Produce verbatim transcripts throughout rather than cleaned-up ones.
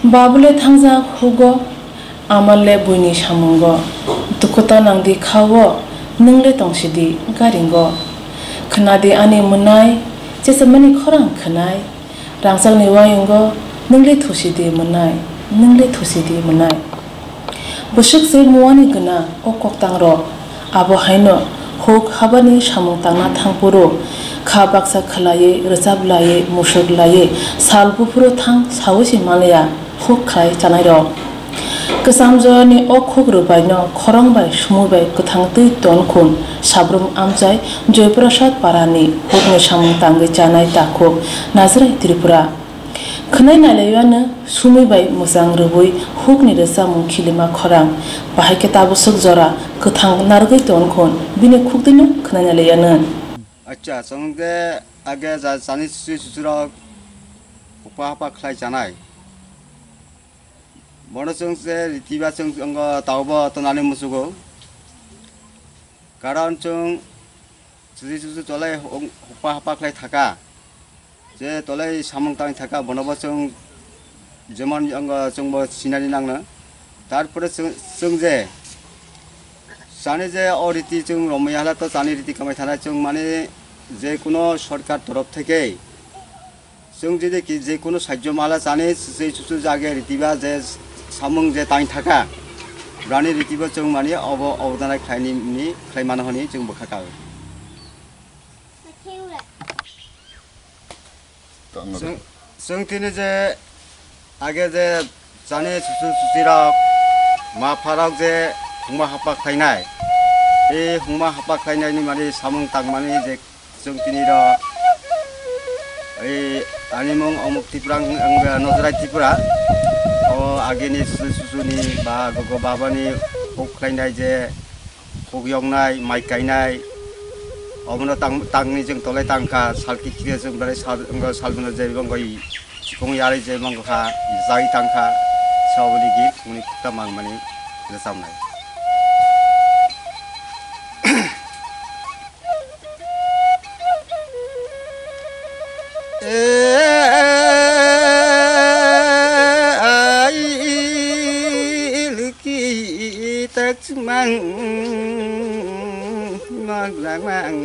Babule thangjak hugo, amal le buini samungo, dukhu ta nangdi khao, nwng le tongsidi garingo. Khwnadi ani mwnai, chesamani khorang khwnai, rangchakni wayungo, nwng le thusidi mwnai, nwng le thusidi mwnai. Bwswk se muani gwnang o koktangrok, abo haino huk habani samung tangna thangphuru kha baksa khwlaiwi, rwchaplaiwi, musuklaiwi sal buphuru thang saui se manliya huk khlai chanairok. Kwcham Joyani o khuk rwbaino khorang bai sumui bai kwthang twi ton khun Sabrum amchai Joyprasad Parani hukni samung tangwi chanai takhuk Najrai Tripura. Khwnai nailaiyano sumui bai mwchang rwui hukni rwchapmung khilima khorang, bahai khe tabuk swk jora kwthang narwgwi ton khun bini khuktwino khwnai nailaiyano. Acha, chwng de age ja chani chuchu chuchurok hukpa hapa khlai chanai. Bono chwng se ritiba chwng wngkha taobo tonani muchugo. Karon chwng chuchu chuchu tolai huk-, hukpa hapa khlai thaka. Je tolai samung tang thaka, bonobo chwng jemon wngkha chwngbo sinani nangna. Tarpore chwng, chwng je chani je o riti chwng romwi hala to chani riti kamai thana chwng mani je kuno sorkar torof theke chwng jodi ki je kuno sajjo mala chani se chuchu jage ritiba je samung je tang thaka, brani ritiba chwng mani obo obodana khlaini ni khlai mano hwnwi chwng bwkha ka. Chwng, chwng tini je age je chani chuchu chuchirok ma pharok je hungma hapa khlainai. E hungma hapa khlainai ni mani samung tangmani je chwng tini ro, e ani mung Omuk Tripura, ang, ang, Nojrai Tripura. O ageni chuchu chuchuni ba gogo babani huk khlainai je huk yoknai, mai kainai, obono tang, tangni chwng tolai tangkha, sal kikhire chwng belai sal, wngkha sal bono je wngkha i chikung yarwi je wngkha, jai tangkha, saboni git, muni kukta mangmani rwchapnai. Ai, luki tak chumang, mang lang mang.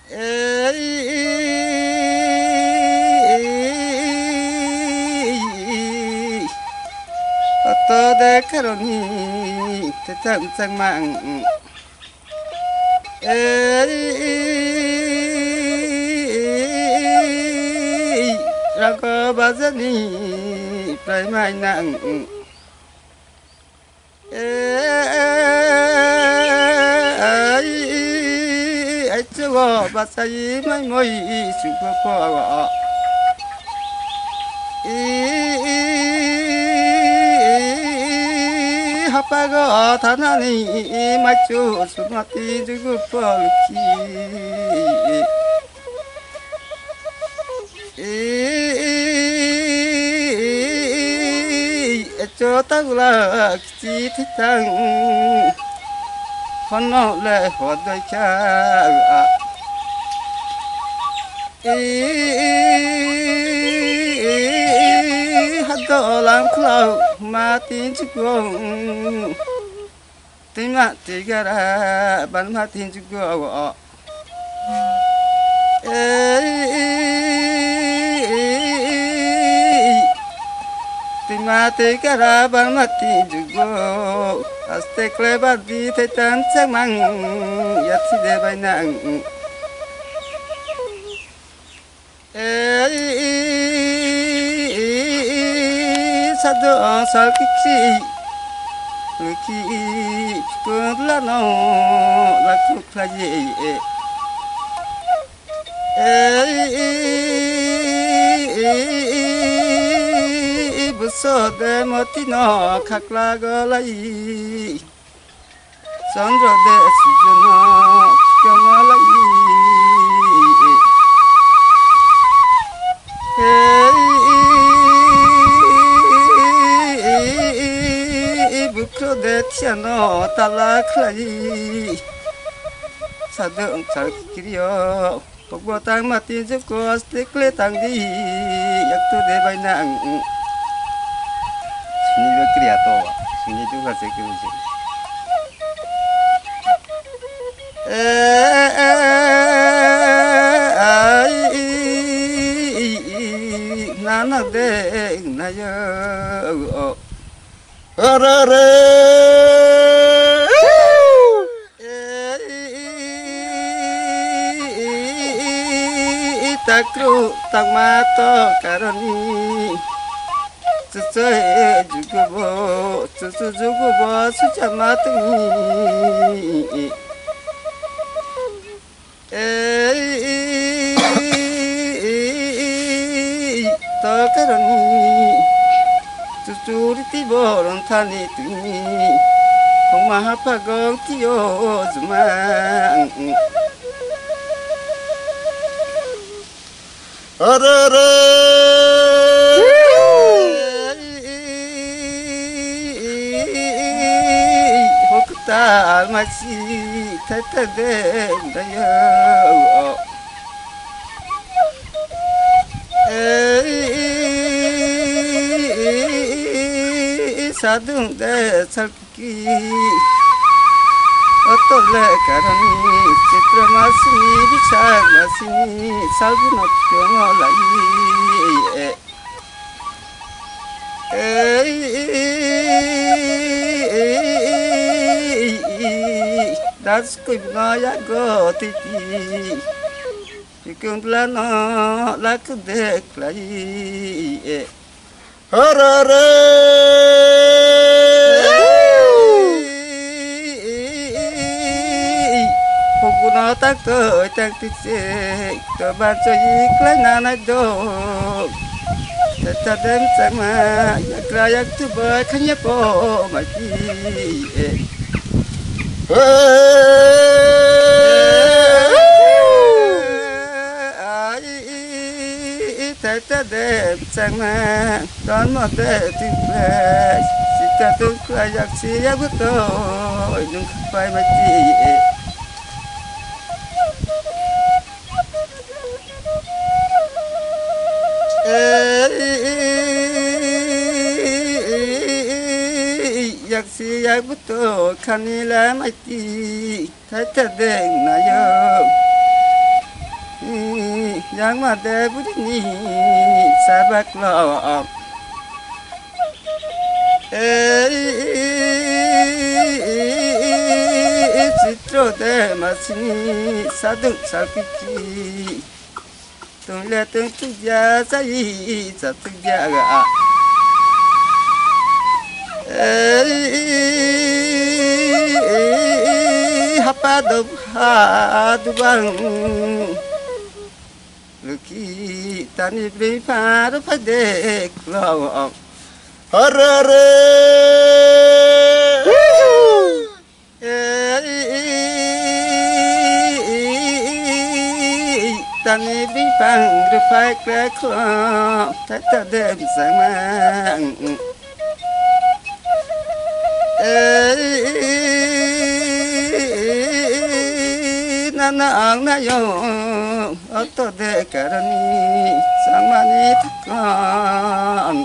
Ei, oto de karoni te chang chang mang. Ei, rago bajani prai mai nang. Ei, aichugo bachai mai moi sukho pho. Ei, hapago thanani maichu sumati jugu polki. Ei, echo tagula kichi thitang, hono le hodoi kha. Ei, hadolang khlau matin chukong, tima tigara ban matin chugo. Ei, tima tei kara ban mati jugo, aste kle badi tei tan changmang, yatsi de bai nang. Ei, sado sal kiki, kiki, kudlano, laku khlaye. Ei, buso de motino khakla golai. Chandra de sujono kamalai. Ei, bukro de thiano tala khlai. Sadung char kiriyo. Pokbo tang mati juko aste kle tang di. Tu de bai na ang, ang. Sini ba kriya to, sini tu ka se kriya se. Nana de na yo. Hara re. Takru takma to karani. Chuchu jugubo, chuchu jugubo, sucha matni. Ei, to karani, chuchuri ti boron thani tuni, hongma hapha gong tiyo jumang. Ore, ore. Hokta almasi thai thai de dayo. Ei, sadung de sal Ki oto le karani chitra masini bichak masini salbino pyongo lai. Ei, das kuibno yago titi. Pikung lano lak dek lai. Hara re. Hukuna tak to tak tik se to ban so iklai nanai do. Tata dem sama yakra yak tu ba khanya po mati. Ai. Tata de changma, don mo de tikle, sita tungkla yak si yak to, nung pai ma ti. Yak si yak to, khani la ma ti. Thaitha deng nayo. Yangma de buri ni sabak lo. Ei, chitro de masini saduk salpiki. Tungla tung tukya sai sa tukya ga. Ei, hapa do ha dubang. Luki tani bri par phai dek lo. Hare re. Tani bipang rupai kle klo, tata dem samang. Nana ang na yo. Oto de karani samani thakon.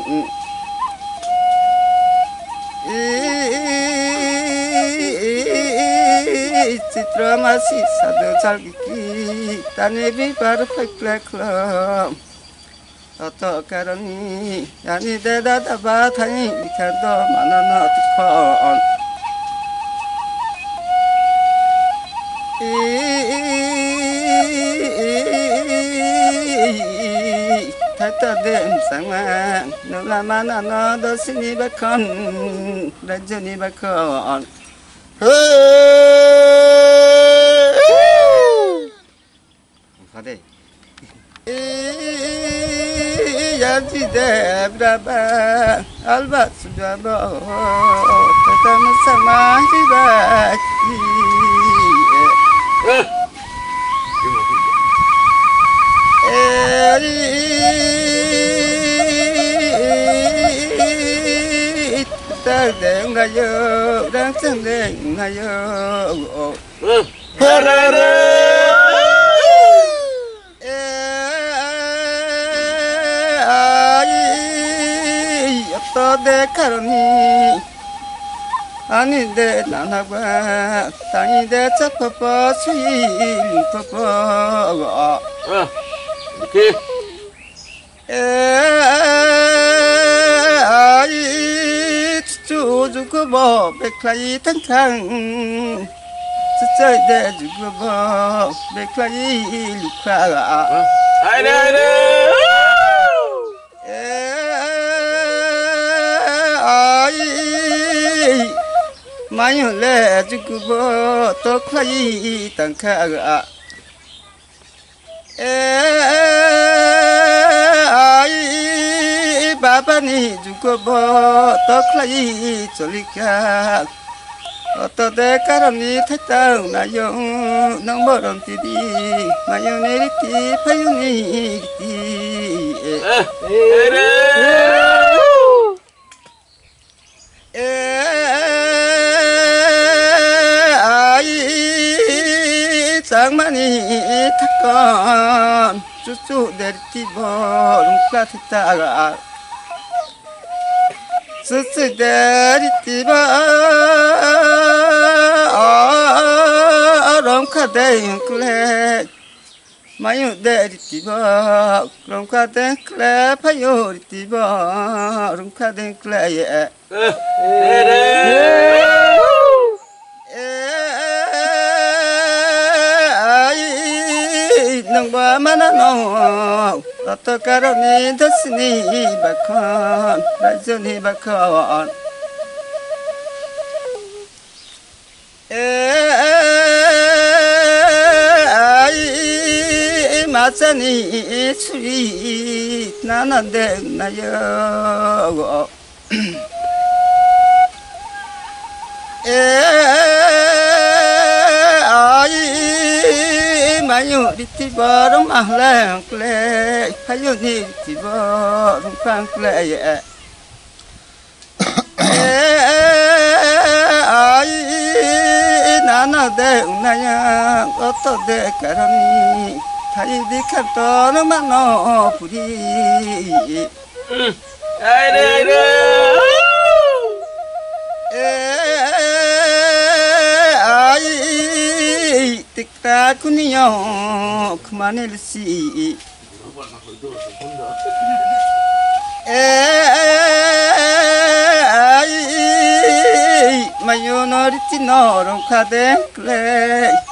Chitra masi sadhu chalgiki tani bipar phaikleklo. Oto karani. Yani de da da ba thai bikha do mana no tikho on. Thata de sangma nula mana no do sini bakon rajani bakon. Phade. Yamchi de braba alba sujabo tata masama hiba. Eri tar deng ayo, rang chang deng ayo. Harare. To de karoni ani de nana ba tani de chapa pa sui li pa pa. Ah, okay. Eh, ai, chu jugo bo beklai tang tang. Chuchai de jugo bo beklai lukha. Ai de, ai de. Eh, ai, mayo le jugo bo to khlai tang kha. Eh, ai, baba ni jugo bo to khlai choli kha. Oto de karoni thaitang nayong nang borom tidi mayong ni riti phayung ni riti. Eh, eh, eh, re. Eh, ai, changmani thakon, chuchu derti bo, rungkla thita. Chuchu derti bo, rongkha de yungkle. Mayu de riti bo, rungkha de kle phayu riti bo, rungkha de kle ye. Eh, eh, re. Eh, ai, nang ba mana no, oto karoni dasni bakhan, rajani bakhan. Eh, ai, machani suri nana de nayo. Eh, ai, mayu riti bor mahleng kle, hayu ni riti bor kang kle. Eh, ai, nana de unaya, oto de karami, thai di khanto no mano puri. Ai re, ai re. Eh, ai, tikta kuniyo, khmani lisi. Eh, ai, mayo no riti no rungkha de kle,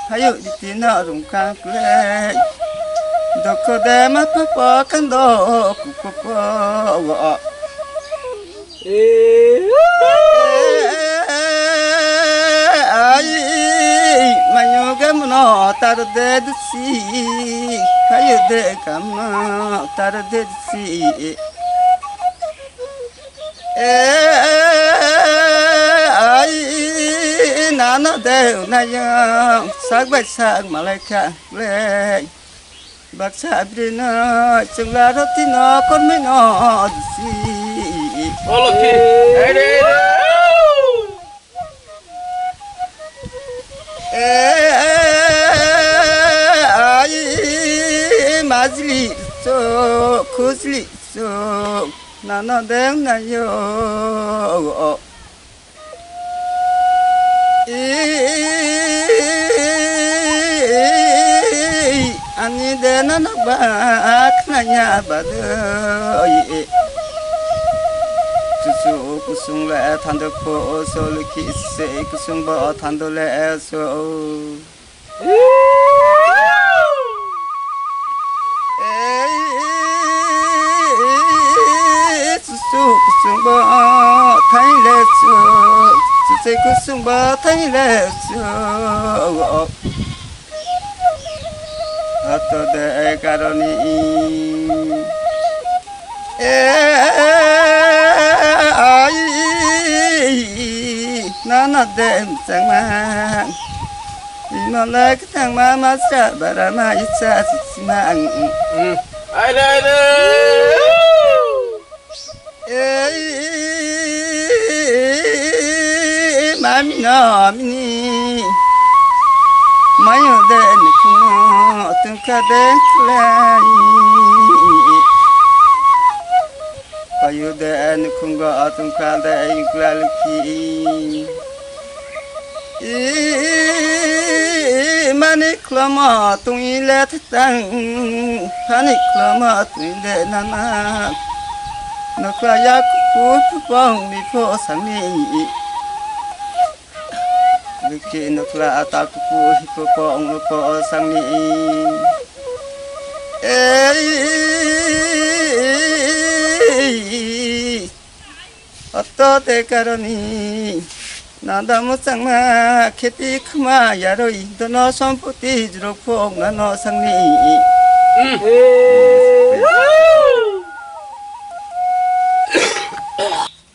hayo riti no rungkha kle. Dokho de ma papa kando kukopo. Eh, ai, mayo gamuno tar de dusi, hayo de gamuno tar de dusi. Eh, ai, nana de unayang, sak bai sak malai kha le. Baksa abri no, chwngla roti no, kormi no, disi. O Lokhi, hai re. Eh, ai, majli so, khujli so, nana deng na yo. Ani de nana ba khnaya ba de. Chuchu kusung le thando ko so lukhi se kusung ba thando le so. Ei, chuchu kusung ba thaile chu, chuchu kusung ba thaile chu. Hato de karoni. Eh, ai, nana de mchangma. Imolek tangma masa barama isa sisima ang. Ai, ai, ai. Eh, mami no mini. Mayo de ni kuno tungka de lai. Yude nukhungo atungkha de yukla lukhi. I mani khlomo tungile thang, hani khlomo tungile nana. Nokla yak pu pu pong mi pho sangni. Lukhi nokla ata kupu hipo po onglo po sangni. Ei, oto te karoni nanda muchangma kheti khma yaroi dono sompoti jrok phok nano sangni.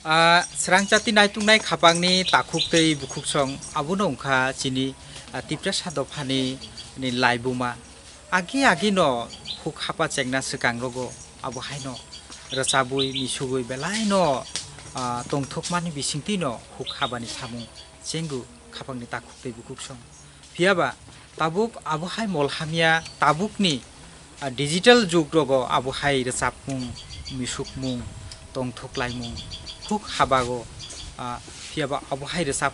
A, srangchati naituknai khapangni takhuk tei bukhuksong abono wngkha chini, a, Tiprasa dophani ni laibuma. Agi agi no huk hapa chengna swkang rogo abo haino rwchabwi misugwi belai no, a, tongthokmani bisingtwi no huk habani samung chenggo khapangni takhuk tei bukhuksong. Phiya ba tabuk abo hai mol hamya tabukni, a, digital jug rogo abo hai rwchapmung, misukmung, tongthok laimung huk habago, a, phiya ba abo hai rwchap,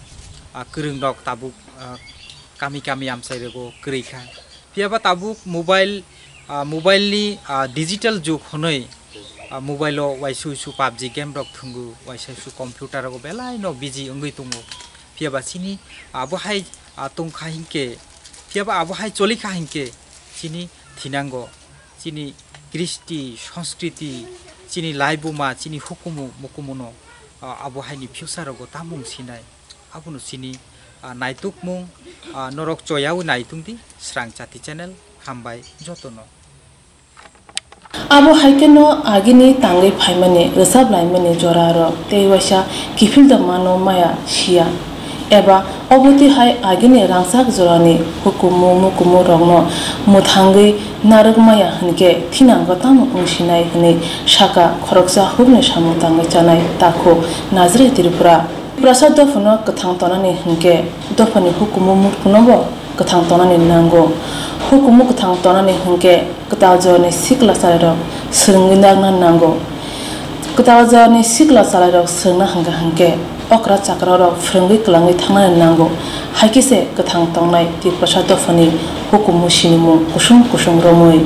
a, kwrwng rok tabuk, a, kami kami amchai rogo kwrwi kha. Phiya ba tabuk mobile, a, mobile ni, a, digital jug hwnwi, a, mobile o waisa uisu PUBG game rok thwngo, waisa uisu computer rogo belai no busy wngwi tongo. Phiya ba chini abo hai, a, tongkha hinkhe, phiya ba abo hai cholikha hinkhe, chini thinango, chini kristi, sanskriti, chini laibuma, chini hukumu, mukumuno, a, abo haini future rogo tamo wng sinai, abono chini, a, naitukmung, a, norok choyawi naitungdi, Srang Chati channel, hambai jotono. Abo hai kheno agini tangwi phaimani, rwchap laimani jorarok tei waisa kiphilda mano maya siya. Eba obo twi hai agini rangchak jorani hukumu mukumu rokno mwthangwi narwk maya hwnkhe thinango tamo wng sinai hwnwi sakha khoroksa hukni samung tangwi chanai takhuk Nazrai Tripura. Tiprasa dophano kwthang tonani hwnkhe dophani hukumu mukumu no bo kwthang tonani nango. Hukumu kwthang tonani hwnkhe kwtal jorani sikla chwrairok swrwngwi narwkna nango. Kwtal jorani sikla chwrairok swrwngna hwnkha hwnkhe okra chakrarok phwrwngwi kwlangwi thangnani nango. Hai khe se kwthang tongnai Tiprasa dophani hukumu sinimung kusung kusung romwi.